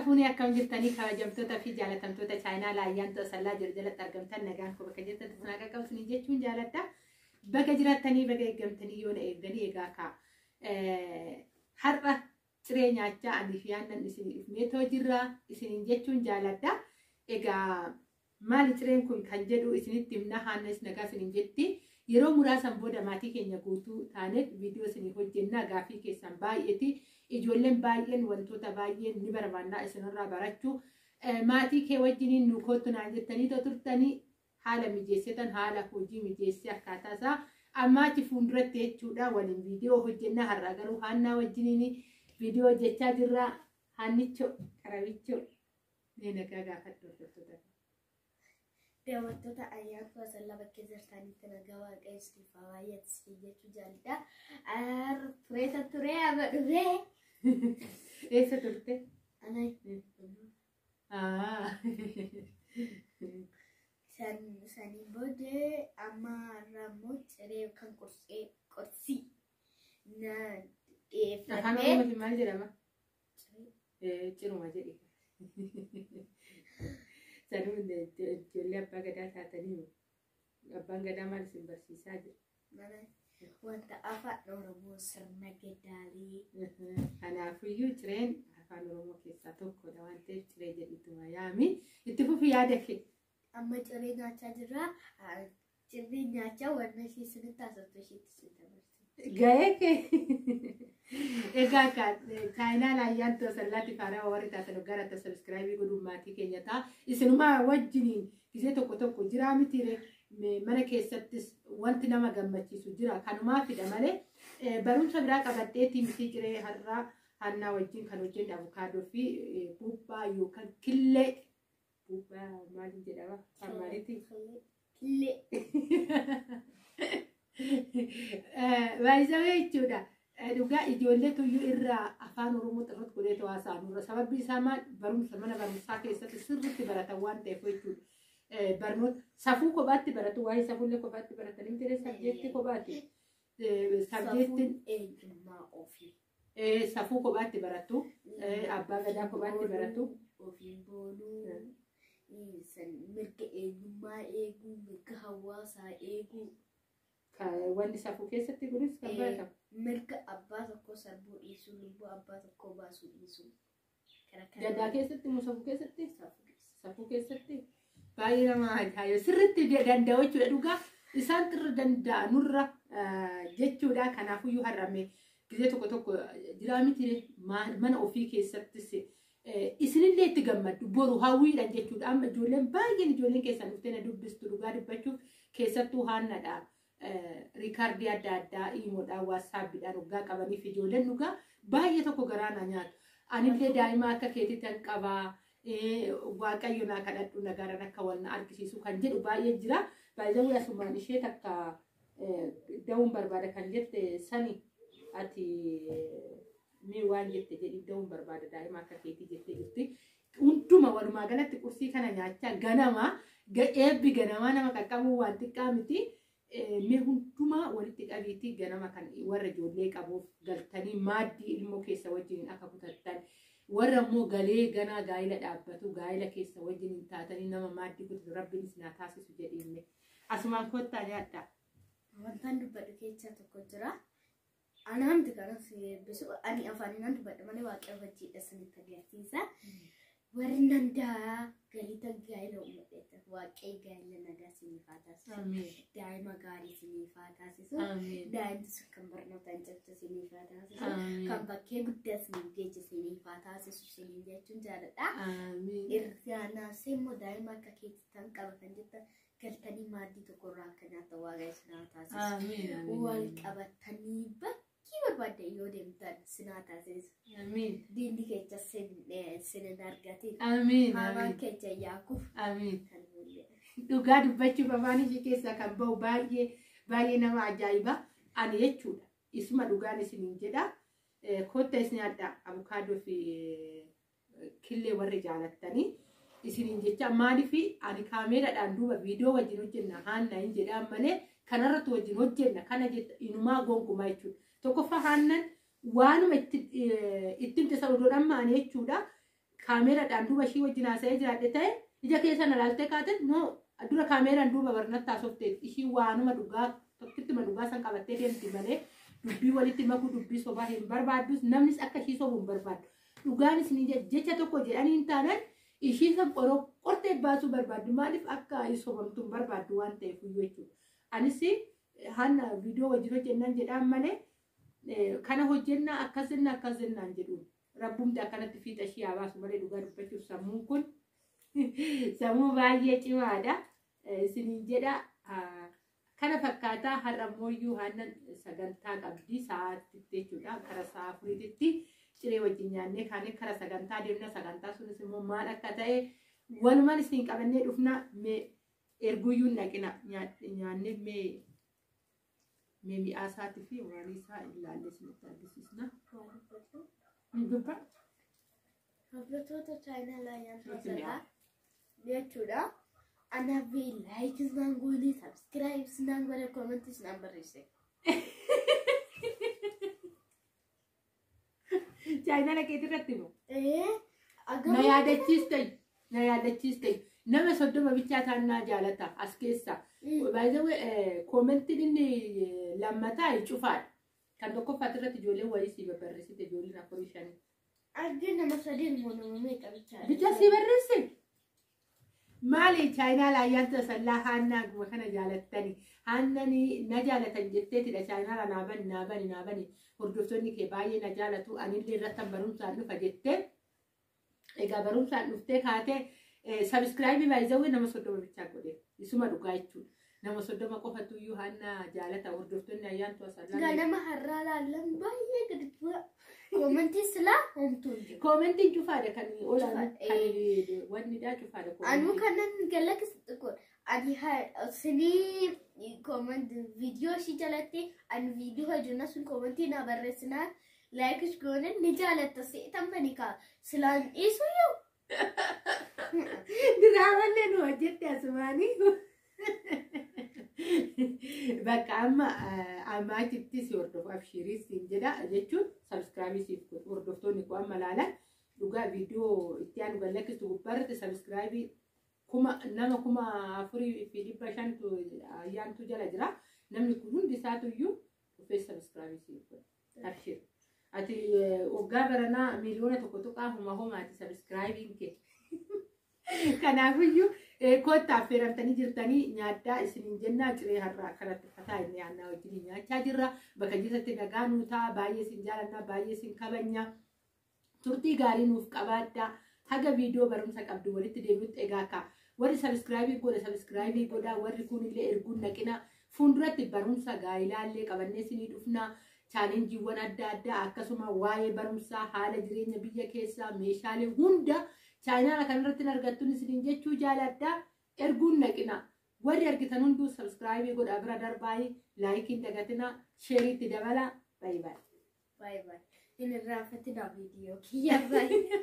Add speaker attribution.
Speaker 1: Fuunee akkam jirtanii kabajamtoota fi jaalatamtoota chaayinaa Ayyaantuu Asallaa jiru jalatti argamtan nagaan koo bakka jirtan isin qaqqabsanii jechuun jaaladha. Baga jiraattanii baga eeggamtanii yoo na eegdanii egaa kaa har'a ciree nyaachaa ani fi aannan isin dhufneetoo jirra isiniin jechuun jaaladha. Egaa maali cireen kun kan jedhu isinitti himna haannas nagaa isiniin jetti. Yeroo muraasan booda maatii keenya guutuu taaneef viidiyoo isinii hojjennaa gaafii keessan baay'eeti. Ijoolleen baay'een wantoota baay'een ni barbaannaa isinirraa barachuu. Maatii kee wajjiniin nu kottu naan jettanii turtanii haala mijeessitan haala hojii mijeessee akkaataa isaa amma achi fuulduratti jechuudha waliin viidiyoo hojjennaa har'a garuu haannaa wajjiniin viidiyoo hojjechaa jirra. Haannicho qarabicho mee nagaa gaafadhu hordoftoota.
Speaker 2: Daawwattoota Ayyaantuu Asallaa bakkee jirtanitti nagaa waaqayyo isiniif haa baay'atu isiniin jechuu jaalladha. Tureeta turee amma dhufee.
Speaker 1: Eessa turte?
Speaker 2: Ana saniin booddee amma har'a immoo ciree kan qorsee qorsii na
Speaker 1: Afaan
Speaker 2: dhiyeeffadhee.
Speaker 1: Oromootiin maal jedhama? Ciruma jedhi. Sanuu ijoollee abbaa gadaa taatanii abbaan gadaa maal isin barsiisaa jira?
Speaker 2: Mana wanta afaan Oromoo sirna gadaalee.
Speaker 1: Kanaafiyyuu cireen afaan Oromoo keessaa tokkodha waan ta'eef ciree jedhituma yaami. Itti fufi yaada kee.
Speaker 2: Amma ciree nyaachaa jirra. Ciree nyaachaa wanna ishee isinitti haasoftu isheetti isin dabarsa.
Speaker 1: Ga'ee kee. Egaa chaayinaan Ayyaantuu Asallaatti faaraa warri taatan gara ta subscribe godhuun maatii keenya ta'a. Isinumaa wajjiniin gisee tokko tokko jiraa mitiire mana keessattis wanti nama gammachiisu jira. Kanumaa fida malee barumsa biraa qabadheetii miti ciree har'aa haannaa wajjin kan hojjennu avukaadoo fi buuphaa yookaan killee. Buuphaa maaliin jedhama? Kan maaliiti?
Speaker 2: Killee.
Speaker 1: Baay'isawee jechuudha. Dhugaa ijoollee tuyyuu irraa afaan Oromoo xirratti godhee haasa'an nurra. Sababni isaa maal barumsa mana barumsaa keessatti sirriitti baratan waan ta'eef jechuudha. Barnoota safuu kophaatti baratu waa'ee safuullee kophaatti baratanii miti sabjeetti kophaatti. Sabjeettiin
Speaker 2: Safuun eenyummaa ofii.
Speaker 1: Safuu kophaatti baratu. Abbaa gadaa kophaatti baratu.
Speaker 2: Ofiin boonuu. Mirga eenyummaa eeguu, mirga hawaasaa eeguu.
Speaker 1: Wanni safuu keessatti kunis kan baratamu.
Speaker 2: Mirga abbaa tokkoo sarbuu dhiisuu, lubbuu abbaa tokkoo baasuu dhiisuu.
Speaker 1: Gadaa keessatti moo safuu keessatti? Safuu keessatti. Baay'ee nama ajaa'iba. Sirriitti danda'u jechuudha dhugaa. Isaan xirra danda'a nurra jechuudha. Kanaafuyyuu har'ame gisee tokko tokko jiraa miti mana ofii keessattis isinillee itti gammaddu boru hawwiidhaan jechuudha. Amma ijoolleen baay'een ijoolleen keessan dhuftee na dubbistu dhugaa dubbachuuf keessattuu haannadha. Riikaardii adda addaa iimoodhaan waatsaappiidhaan waggaa qabaniif ijoolleen dhugaa baay'ee tokko garaa na nyaatu. Anillee daa'ima akka keetitti kan qabaa. Waaqayyo naa kadhadhu nagaadhaan akka wal na argisiisu kan jedhu baay'ee jira. Baay'ee asumaan ishee takka da'uun barbaada kan jette sani ati mee waan jette jedhi da'uun barbaada daa'ima akka keetii jettee jirti. Hunduma walumaa galatti qursii kana nyaachaa ganama eebbi ganamaa nama qaqqabuu waan xiqqaa miti. Mee hundumaa walitti qabiitii ganama kan warra ijoollee qabuuf galtanii maaddii ilmoo keessa wajjiniin akka kutattan warra immoo galee ganaa gaa'ila dhaabbatu gaa'ila keessa wajjiniin taatanii nama maaddii kutatu rabbiin isin haa taasisu jedhiinne. Asumaan kottaa nyaadhaa.
Speaker 2: Wantaan dubbadhu keessaa tokko jira. Anaamti kanas eebbisu ani afaaninan dubbadha malee waaqayyo isinitti agarsiisa. Warri nandaa galii tan gaa'ela uummadheetta waaqayyo gaa'ela nagaa isiniif haa taasisu. Daa'ima gaarii isiniif haa taasisu. Daa'imti sun kan barnootaan cimtu isiniif haa taasisu. Kan bakkee guddaa isiniif geessu isiniif haa taasisu isiniin jechuun jaaladha. Irraanaasee immoo daa'ima akka keetti tan qaba kan jettan galtanii maaddii tokkorraa akka nyaatan waaqayyo isin haa taasisu. Wal qabatanii bakkee barbaadde yoo deemtan isin haa taasisu. Diinni keessa sin hin argatin. Hamaan keessa yaakuuf. Kan mul'atu.
Speaker 1: Dhugaa dubbachuuf afaan ishee keessaa kan bahu baay'ee baay'ee nama ajaa'iba. Ani jechuudha. Isuma dhugaan isiniin jedha. Kotta isin nyaadha avukaadoo fi killee warri jaalattanii. Isiniin jecha maaliif ani kaameeraadhaan duuba viidiyoo wajjin hojjenna haanna hin jedhaan malee kanarratti wajjin hojjenna kana jetta inumaa gonkumaa jechuudha. Tokkoffaa haannan waanuma itti himte sana odoo dhamma ani jechuudha. Kaameeraadhaan duuba ishii wajjin haasa'ee jiraadhe ta'e ija keessa na laaltee kaate no dura kaameeraan duuba barnatti haasofte ishii waanuma dhugaa tokkittuma dhugaa san qabattee deemti malee dubbii walitti makuu dubbii sobaa hin barbaaddus namnis akka ishii sobu hin barbaaddu. Dhugaanis ni jecha tokko jedhanii hin taanaan ishii san qortee baasuu barbaaddu maaliif akka sobamtu hin barbaaddu waan ta'eef iyyuu jechuudha. Anis hanna viidiyoo wajjin hojjennaan jedhaan malee kana hojjennaa akkas jennaa akkas jennaan jedhuun rabbumti akkanatti fiixa ishii haa baasu malee dhugaa dubbachuuf sammuun kun sammuu baay'ee cimaadha. Isiniin jedha kana fakkaataa har'a mooyyuu aannan sagantaa qabdi sa'aatitti jechuudha kara sa'a afuriititti ciree wajjin nyaannee kaanee kara sagantaa deemna sagantaa sunis immoo maal akka ta'e walumaan isin qabannee dhufna mee erguyyuu naqina nyaannee mee mee mi'aa isaatii fi waan isaa ilaallee isinitti argisiisna. Dubba.
Speaker 2: Hordoftoota chaayinaa
Speaker 1: Nutti mi'aa.
Speaker 2: jechuudha. Anaaf laayikis naan goone, sabskiraayibis naan goone, koomentis naan barreesse.
Speaker 1: Chaayinaa keetii irratti moo?
Speaker 2: Ee,
Speaker 1: Na yaadachiiste na yaadachiiste nama 30 bichaa taannaa jaalata as keessa. Baay'ee koomentiin inni lammataa cufaadha. Kan tokkoffaatti irratti ijoolleen wayii si barreessite ijoolleen afurii shanii.
Speaker 2: Argin nama sadiin moo nama meeqa bichaa?
Speaker 1: Bichaa si barreesse? Maali chaayinaa laayyaan tasallaa haannaa guma kana jaalattani. Haannani na jaalatan jetteetidha chaayinaa naa bani naa bani naa bani hordoftoonni kee baay'ee na jaalatu anillee irratti barumsaan dhufa jettee. Egaa barumsaan dhuftee kaatee sabiskiraayibii baay'ee nama 30 bichaa godhe isuma dhugaa jechuudha. Nama 30 qofatu iyyuu haannaa jaalata hordoftoonni ayyaantu asallaa.
Speaker 2: Ganama har'aa laallan baay'ee gadi bu'a. Koomentii silaa homtuu hin jiru.
Speaker 1: Koomentiin cufaadha kan olaanu kan wannidha cufaadha.
Speaker 2: Anuu kanan galakkis xiqqoodha. Ani sinii koomentii viidiyoo ishii jalatti ani viidiyoo hojjenna sun koomentii naa barreessinaa laayikis goone ni jaalatta seetan bani kaa silaan dhiisu yoo.
Speaker 1: Diraamallee nu hojjette asumaanii. Bakka amma amma achitti si hordofu abshiirii siin jedha jechuun sabiskiraabii siif godhu hordoftoonni koo amma laalan dhugaa viidiyoo itti aanu gallakkistu gubbaarratti sabiskiraabii kuma nama 4500 ayyaantu jala jira namni kun hundi isaatu iyyuu dhufee sabiskiraabii siif godhu abshiir. Ati waggaa baranaa 1.1 homaati sabiskiraabiin kee. Kanaafiyyuu kottaa affeeramtanii jirtanii nyaaddaa isiniin jennaa ciree har'aa kanatti fataa inni aanaa wajjin nyaachaa jirra. Bakka jirtatti nagaa nuu ta'a baay'ee isin jaalannaa baay'ee isin kabajna. Turtii gaarii nuuf qabaadhaa. Haga viidiyoo barumsa qabdu walitti deebi'utti egaa akka warri sabiskiraabii godha sabiskiraabii godhaa warri kunillee erguun naqina fuulduratti barumsa gaa'ilaallee qabannee isinii dhufna. Chaalenjiiwwan adda addaa akkasuma waa'ee barumsaa haala jireenya biyya keessaa meeshaalee hunda chaayinaa kanarratti hin argattuun isiniin jechuu jaaladhaa erguun naqina. Warri argitan hunduu sabiskiraabii godhaa bira darbaayii laayikiin dagatina sheeriitti dabala baay'ee baay'ee.
Speaker 2: Baay'ee baay'ee. Hin irraanfatinaa viidiyoo kiyya baay'ee.